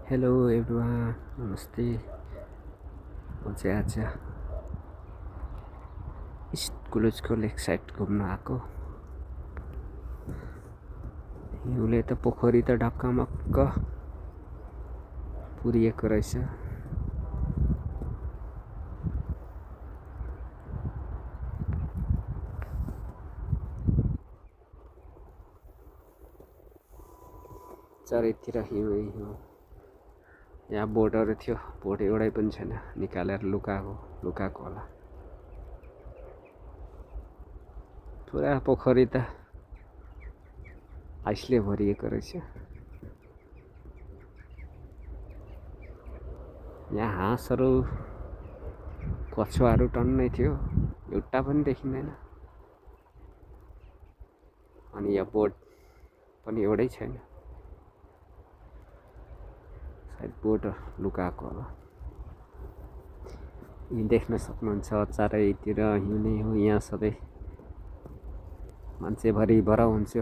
Hello everyone, नमस्ते। म चाहिँ आज इस्ट कुलुजको लेक साइड घुम्न आएको। हिउँले त पोखरी त ढकमक्क पुरिएको रहेछ। चारैतिर हिउँ हिउँ। यहाँ बोटहरू थियो, बोट एउटै पनि छैन, निकालेर लुकाएको होला। पुरा पोखरी त आइसले भरिएको रहेछ। यहाँ हाँसहरू कछुवाहरू टन्नै थियो, एउटा पनि देखिँदैन। अनि यहाँ बोट पनि एउटै छैन, सायद बोट लुकाएको होला। यी देख्न सक्नुहुन्छ चारैतिर हिउँ नै हो। यहाँ सधैँ मान्छे भरिभर हुन्छ।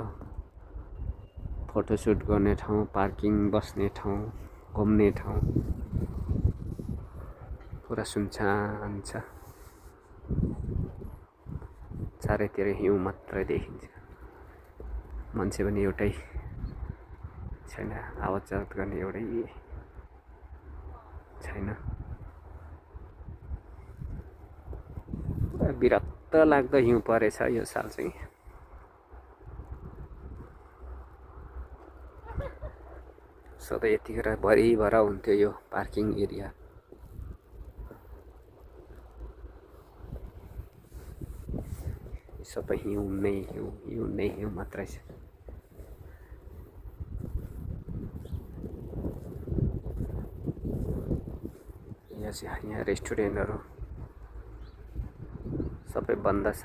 फोटोसुट गर्ने ठाउँ, पार्किङ बस्ने ठाउँ, घुम्ने ठाउँ पुरा सुनसान छ। चारैतिर हिउँ मात्रै देखिन्छ, मान्छे पनि एउटै छैन, आवाज जावत गर्ने एउटै छैन। पुरा विरक्त लाग्दो हिउँ परेछ यो साल चाहिँ। सधैँ यतिखेर भरिभर हुन्थ्यो यो पार्किङ एरिया। सबै हिउँ नै हिउँ मात्रै छ। यहाँ रेस्टुरेन्टहरू सबै बन्द छ।